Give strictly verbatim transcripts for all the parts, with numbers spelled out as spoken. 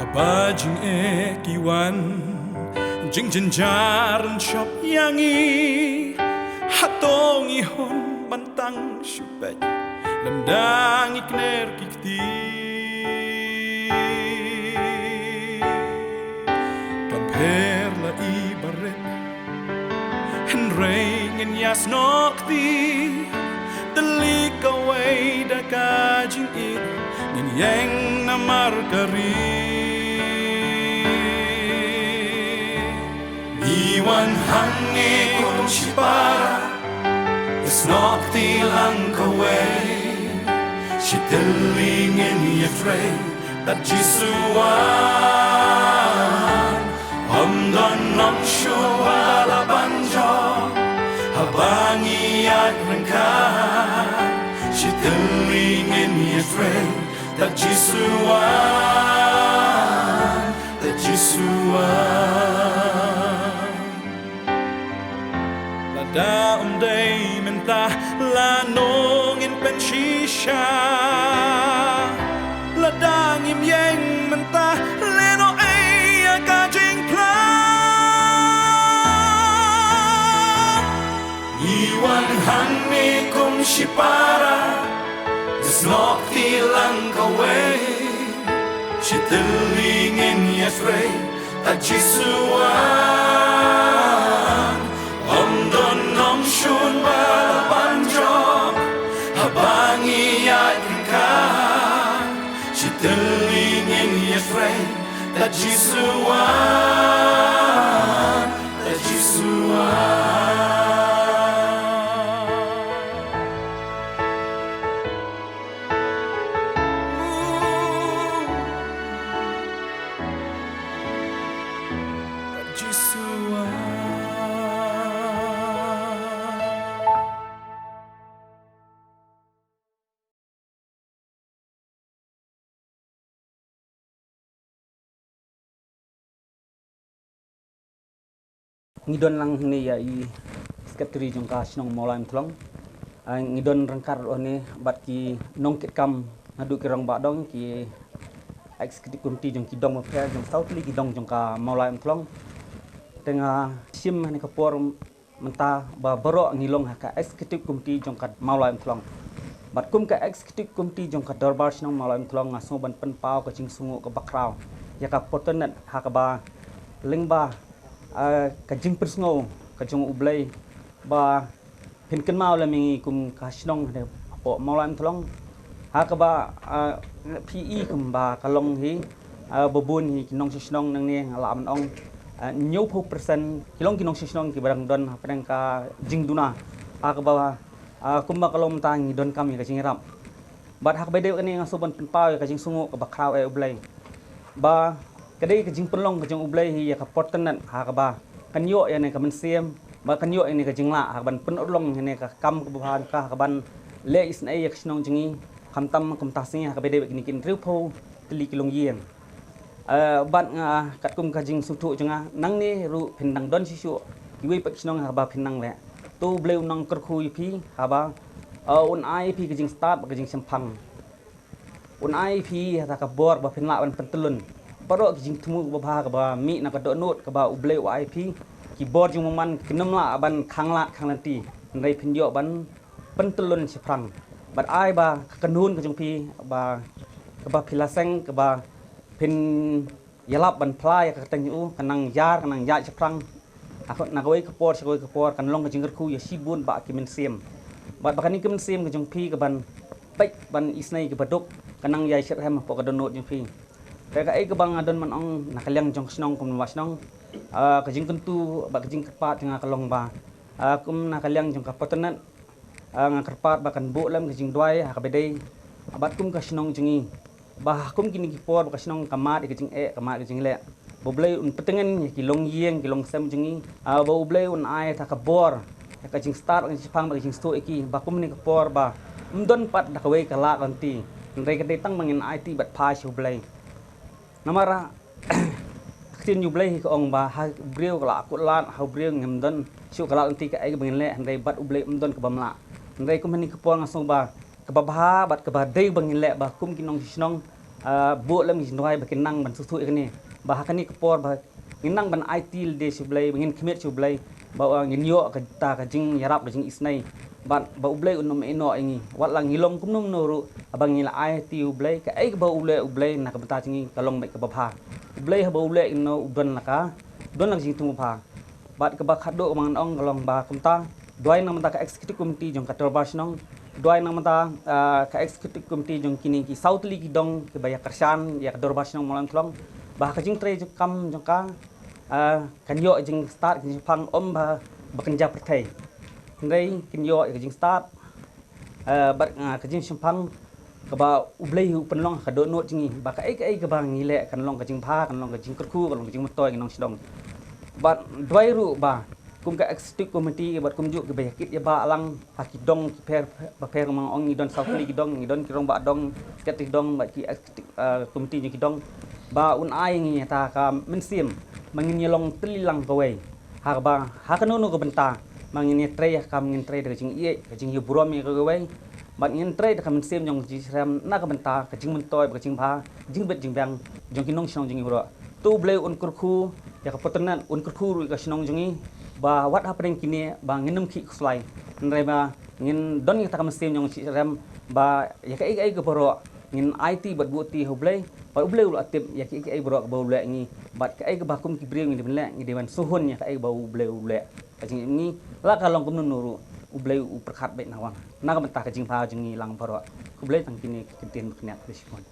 Ba jingeh ki wan, jingjynjar yn shop ïa ngi. Hato ngi hun ban tang shu peit lymda ngi kner ki kti? Kam pher la i barit, hynrei ngin ïasnoh kti. Tylli kawei da ka jingïeit, ngin ïeng namar ka ri. Ngi wan hangne kum shipara, ïasnoh kti lang kawei. Shi tylli ngin ïatrei, tad Jisu wan. Ym don nongshun ba la ban jop haba ngi ïaid ryngkat. Shi tylli ngin ïatrei, tad Jisu wan, tad Jisu wan. Lada ym dei mynta, lano ngin pynshisha? Lada ngim ïeng mynta, lano ïa ka jingphla? Ngi wan hangne kum shipara, ïasnoh kti lang kawei. Shi tylli ngin ïatrei, tad Jisu wan. Ym don nongshun ba la ban jop haba ngi ïaid ryngkat. Shi tylli ngin ïatrei, tad Jisu wan, tad Jisu wan. Ngi don lang hangne ïa i Secretary jong ka shnong Mawlai Umthlong. Ah, ngi don ryngkat ruh hangne bad ki nongkitkam naduh ki rangbah dong, ki Executive Committee jong ki dong bapher, jong saw tylli ki dong jong ka Mawlai Umthlong. Te nga shim hangne ka por mynta ba baroh ngi long ha ka Executive Committee jong ka Mawlai Umthlong. Bad kum ka Executive Committee jong ka Dorbar Shnong Mawlai Umthlong, nga sngew ban pynpaw ka jingsngewnguh kaba khraw ïa ka Fortunate ha kaba lyngba, ah, ka jingpynsngew ka jong U Blei ba phin kynmaw lem ïa ngi kum ka shnong hapoh Mawlai Umthlong. Ha kaba, ah, phi i kumba ka long hi, ah, ba bun hi ki nongshong shnong nangne, nga lah ban ong, ah, hynñiewphew percent ki long ki nongshong shnong kiba dang don hapdeng ka jingduna. Ha kaba, ah, kumba ka long mynta ngi donkam ïa ka jingïarap. Bad ha kaba ïadei bad kane nga sngew ban pynpaw ïa ka jingsngewnguh kaba khraw ïa U Blei. Ba ka dei ka jingpynlong ka jong U Blei hi ïa ka Fortunate ha kaba kan ïoh ïa kane ka mynsiem, ba kan ïoh ïa kane ka jinglah ha kaban pynurlong ïa kane ka kam kaba bha jong ka ha kaban leh isynei ïa ka shnong jong ngi, khamtam kumta sngi ha kaba ïadei bad kine ki hynriewphew tylli ki longïing. Eh, bad nga katkum ka jingsngewthuh jong nga, nangne ruh phin dang don shisha kiwei pat ki shnong ha kaba phin nang leh. To U Blei un nang kyrkhu ïa phi haba, eh, un ai ïa phi ka jingstad bad ka jingshemphang. Un ai ïa phi ïa ka bor ba phin lah ban pyntyllun baroh ki jingthmu kaba bha kaba mih na ka dohnud kaba U Blei u ai ïa phi. Ki bor jong u bymman kim lah ban khang lad khang lynti, hynrei phin ïoh ban pyntyllun shaphrang. Bad ai ba ka kynhun ka jong phi ba kaba phi la seng kaba phin ïalap ban phla ïa ka kyrteng jong u, kan nang ïar, kan nang ïaid shaphrang. Ha ka, na kawei ka por sha kawei ka por kan long ka jingkyrkhu ïa shibun bah ki mynsiem. Bad ba kane ka mynsiem ka jong phi kaban peit ban isynei kaba duk, kan nang ïai shitrhem hapoh ka dohnud jong phi. Te kaei kaba nga don ban ong na ka liang jong ka shnong kum u bah shnong, ah, ka jingkyntu bad ka jingkyrpad jong nga ka long ba, ah, kum na ka liang jong ka Fortunate, ah, nga kyrpad ba kan buh lem ka jingduwai ha kaba ïadei bad kum ka shnong jong ngi. Ba ha kum kine ki por ba ka shnong ka mad ïa ka jingeh, ka mad ïa ka jingleh, ba U Blei un pyntngen ïa ki longïing ki longsem jong ngi. Ah, ba U Blei un ai ïa ka bor, ïa ka jingstad, ka jingshemphang, ka jingstad ïa ki. Ba kumne ka por ba ym don pat da kawei ka lad lynti, hynrei ka dei tang ba ngin aiti bad phai sha U Blei. Namar ka ktien U Blei hi ka ong ba ha u briew ka la kut lad, ha u briew ngim don shuh ka lad lynti kaei kaba ngin leh, hynrei bad U Blei ym don kaba ym lah. Hynrei kum hangne ka por nga sngew ba kaba bha bad kaba dei ba ngin leh ba kum ki nongshong shnong ah, buh lem ki jingduwai ba kin nang ban sngewthuh ïa kane. Ba ha kane ka por ba ngin nang ban aiti lade sha U Blei, ba ngin khmih sha U Blei, ba, ah, ngin ïoh kata ka jingïarap, ka jingisynei. Bad ba U Blei un ym ïehnoh ïa ngi. Wat la ngi long kumno kumno ruh, haba ngi la aiti U Blei, kaei kaba u leh U Blei na ka bynta jong ngi ka long beit kaba bha. U Blei haba u leh ïa ngi, u don la ka, u don la ka jingthmu bha. Bad kaba khatduh kaba ngan ong ka long ba kumta, duwai na ka bynta ka executive committee jong ka dorbar shnong, duwai na ka bynta, ah, ka executive committee jong kine ki saw tylli ki dong kiba ïa kyrshan ïa ka dorbar shnong Mawlai Umkhlong, ba ha ka jingtrei jong kam jong ka, ah, kan ïoh jingstad, ka jingshemphang ym ba, ba kynja pyrthei. Hynrei kin ïoh ïa ka jingstad, ah, bad, ah, ka jingshemphang kaba U Blei u pynlong ha ka dohnud jong ngi, ba kaei kaei kaba ngi leh kan long ka jingbha, kan long ka jingkyrkhu, kan long ka jingmyntoi, kan long sdang. Bad duwai ruh ba kum ka executive committee, bad kumjuh kiba ïa kit ïa ba lang ha ki dong ki pher bapher, ma nga ong ngi don saw tylli ki dong, ngi don ki rangbah dong, secretary dong, bad ki executive, ah, committee jong ki dong, ba un ai ngi ïa kata ka mynsiem ba ngin ïa long tylli lang kawei. Ha kaba, ha kano kano ka bynta, ma ngin ïa trei ha ka kam, ngin trei da ka jingïeit, ka jingïaburom ïa kawei, bad ngin trei da ka mynsiem jong ka jingsyriem na ka bynta ka jingmyntoi bad ka jingbha, jingbit jingbiang jong ki nongshnong jong ngi baroh. To U Blei un kyrkhu ïa ka Paternath, un kyrkhu ruh ïa ka shnong jong ngi, ba wat hapdeng kine ba ngin ym khih khuslai. Hynrei ba ngin don ïa kata ka mynsiem jong ka jingsyriem, ba ïa kaei kaei kaba baroh ngin aiti bad buh ti ha U Blei, bad U Blei u la tip ïa kaei kaei baroh kaba u leh ïa ngi, bad kaei kaba kum ki briew ngi dei ban leh, ngi dei ban sngewhun ïa kaei kaba U Blei u leh. Ka jingim ngi, la ka long kumno kumno ruh, U Blei u pyrkhat beit na wang, na ka bynta ka jingbha jong ngi lang baroh. Khublei tang kine ki ktien ba kynnoh, khublei shibun.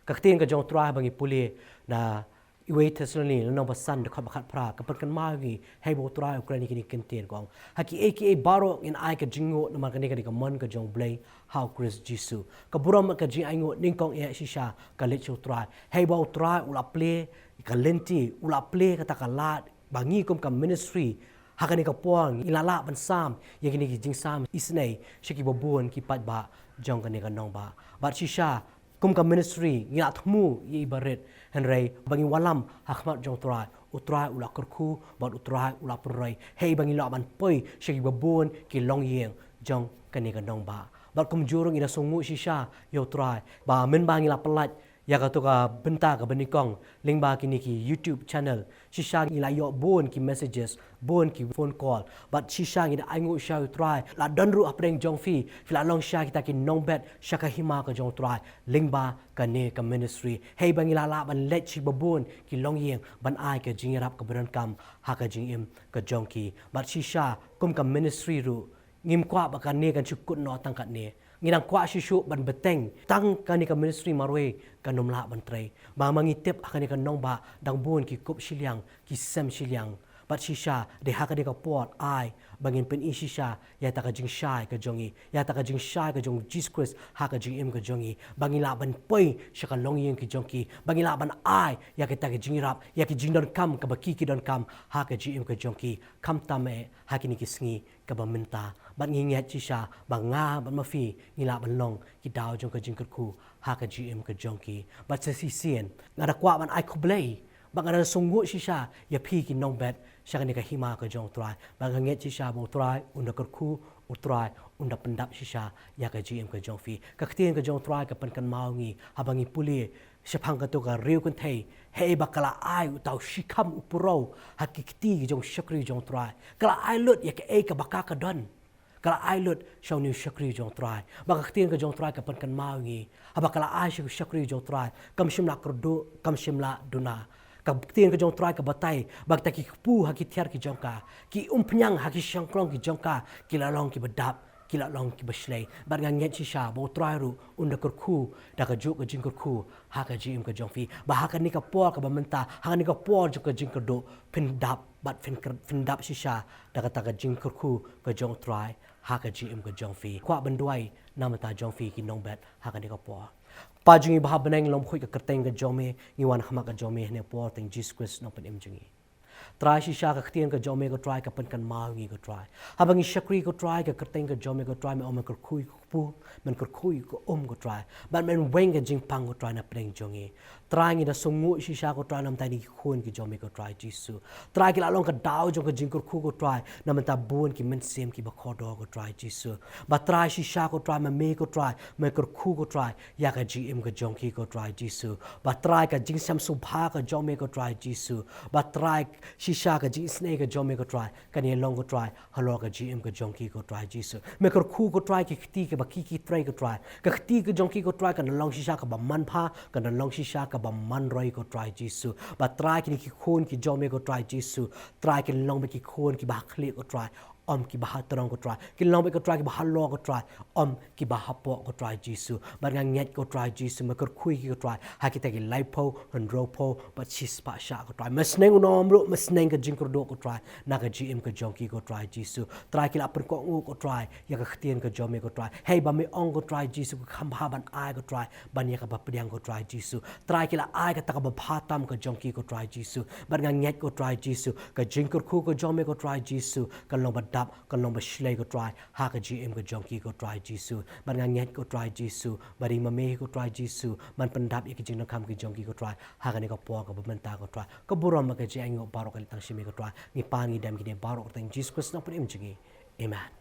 Ka ktien ka jong U Trai ba ngi pule na Iwei Thessaloni lynnong ba san dkhot ba khatphra ka pynkynmaw ïa ngi, hei ba U Trai u kren ïa kine ki ktien, ka ong: Ha kiei kiei baroh ngin ai ka jingnguh, namar kane ka dei ka mon ka jong U Blei ha U Khrist Jisu. Ka burom ka jingainguh nyngkong eh shisha ka leit sha U Trai. Hei ba U Trai u la plie ka lynti, u la plie kata ka lad, ba ngi kum ka ministry ha kane ka por ngi la lah ban sam ïa kine ki jingsam isynei sha kiba bun ki paidbah jong kane ka nongbah. Bad shisha kum ka ministry ngi la thmu ïa i barit, hynrei ba ngi wallam ha khmat jong U Trai, U Trai u la kyrkhu bad U Trai u la pynroi, hei ba ngi lah ban poi sha kiba bun ki longïing jong kane ka nongbah. Bad kumjuh ruh ngi da sngewnguh shisha ïa U Trai ba mynba ngi la pyllait ïa kato ka bynta kaba nyngkong lyngba kine ki YouTube channel, shisha ngi la ïoh bun ki messages, bun ki phone call. Bad shisha ngi da ainguh shisha ïa U Trai, la don ruh hapdeng jong phi, phi la long shisha kita ki nongbet sha ka hima ka jong U Trai lyngba kane ka ministry, hei ba ngi la lah ban leit sha kiba bun ki longïing ban ai ka jingïarap kaba donkam ha ka jingim ka jong ki. Bad shisha kum ka ministry ruh ngim kwah ba kane kan shu kut noh tang katne. Ngi dang kwah shuh shuh ban bteng tang kane ka ministry marwei kan ym lah ban trei, ba ma ngi tip ha kane ka nongbah dang bun ki kup shiliang, ki sem shiliang. Bad shisha dei ha kane ka por ai ba ngin pyni shisha ïa kata ka jingshai ka jong ngi, ïa kata ka jingshai ka jong U Jisu Khrist ha ka jingim ka jong ngi, ba ngi lah ban poi sha ka longïing ki jong ki, ba ngi lah ban ai ïa kata ka jingïarap, ïa ki jingdonkam kaba ki ki donkam ha ka jingim ka jong ki, khamtam eh ha kine ki sngi kaba mynta. Bad ngi ngeit shisha ba nga bad ma phi ngi lah ban long ki daw jong ka jingkyrkhu ha ka jingim ka jong ki. Bad sa shisien nga da kwah ban ai khublei, bad nga da sngewnguh shisha ïa phi ki nongbet sha kane ka hima ka jong U Trai, bad nga ngeit shisha ba U Trai un da kyrkhu, U Trai un da pyndap shisha ïa ka jingim ka jong phi. Ka ktien ka jong U Trai ka pynkynmaw ïa ngi haba ngi pule shaphang kato ka riewkynthei, hei ba ka la ai uta u shikham u puraw ha ki kti ki jong u shakri jong U Trai. Ka la ai lut ïa kaei kaba ka ka don. Ka la ai lut sha une u shakri jong U Trai. Bad ka ktien ka jong U Trai ka pynkynmaw ïa ngi, haba ka la ai sha u shakri jong U Trai, kam shym la kyrduh, kam shym la duna. Ka ktien ka jong U Trai ka batai ba kita ki kpu ha ki tiar ki jong ka, ki umphniang ha ki shangkrong ki jong ka, ki la long kiba dap, ki la long kiba shlei. Bad nga ngeit shisha ba U Trai ruh un da kyrkhu da kajuh ka jingkyrkhu ha ka jingim ka jong phi, ba ha kane ka por kaba mynta, ha kane ka por jong ka jingkyrduh, phin dap bad phin kyr-, phin dap shisha da kata ka jingkyrkhu ka jong U Trai ha ka jingim ka jong phi. Kwah ban duwai na ka bynta jong phi ki nongbet ha kane ka por. Kpa jong ngi ba ha bneng, long bakhuid ka kyrteng ka jong me, ngi wan ha khmat ka jong me ha kane ka por, tang U Jisu Khrist u nongpynim jong ngi. Trai shisha ka ktien ka jong me ko Trai ka pynkynmaw ïa ngi ko Trai. Haba ngi shakri ko Trai ka kyrteng ka jong me ko Trai, me ong me kyrkhu ïa ki pu, men kyrkhu ïa ka um ko Trai, bad men weng ka jingpang ko Trai na pdeng jong ngi. Trai ngi da sngewnguh shisha ko Trai namar ba ki khun ki jong me ko Trai Jisu. Trai ki la long ka daw jong ka jingkyrkhu ko Trai namar ba bun ki mynsiem kiba kordor ko Trai Jisu. Bad Trai shisha ko Trai ma me ko Trai, me kyrkhu ko Trai ïa ka jingim ka jong ki ko Trai Jisu. Bad Trai ka jingsngewsih ka jong me ko Trai Jisu. Bad Trai shisha ka jingisynei ka jong me ko Trai, kan ïa long ko Trai halor ka jingim ka jong ki ko Trai Jisu. Me kyrkhu ko Trai ki kti kiba ki ki trei ko Trai. Ka kti ka jong ki ko Trai kan long shisha kaba manbha, kan long shisha kaba manroi ko Trai Jisu. Bad Trai kine ki khun ki jong me ko Trai Jisu, Trai kin long bad ki khun kiba ha khlieh ko Trai, ym kiba ha tnat ko Trai. Kin long bad ko Trai kiba halor ko Trai, ym kiba hapoh ko Trai Jisu. Bad nga ngeit ko Trai Jisu, me kyrkhu ïa ki ko Trai ha kita ki laiphew, hynriewphew bad shispah shah ko Trai. Me sneng u nongrum, me sneng ka jingkyrduh ko Trai na ka jingim ka jong ki ko Trai Jisu. Trai ki la pynkohnguh ko Trai ïa ka ktien ka jong me ko Trai. Hei ba me ong ko Trai Jisu, ka kham bha ban ai ko Trai ban ïa kaba pdiang ko Trai Jisu. Trai ki la ai kata kaba bha tam ka jong ki ko Trai Jisu. Bad nga ngeit ko Trai Jisu, ka jingkyrkhu ka jong me ko Trai Jisu kan long ba dap, kan long ba shlei ko Trai ha ka jingim ka jong ki ko Trai Jisu. Bad nga ngeit ko Trai Jisu ba dei ma me ko Trai Jisu ban pyndap ïa ki jingdonkam ki jong ki ko Trai ha kane ka por kaba mynta ko Trai. Ka burom bad ka jingaiñguh baroh ka leit tang sha me ko Trai. Ngi pan ngi dem kine baroh ha ka kyrteng Jisu Khrist nongpynim jong ngi. Amen.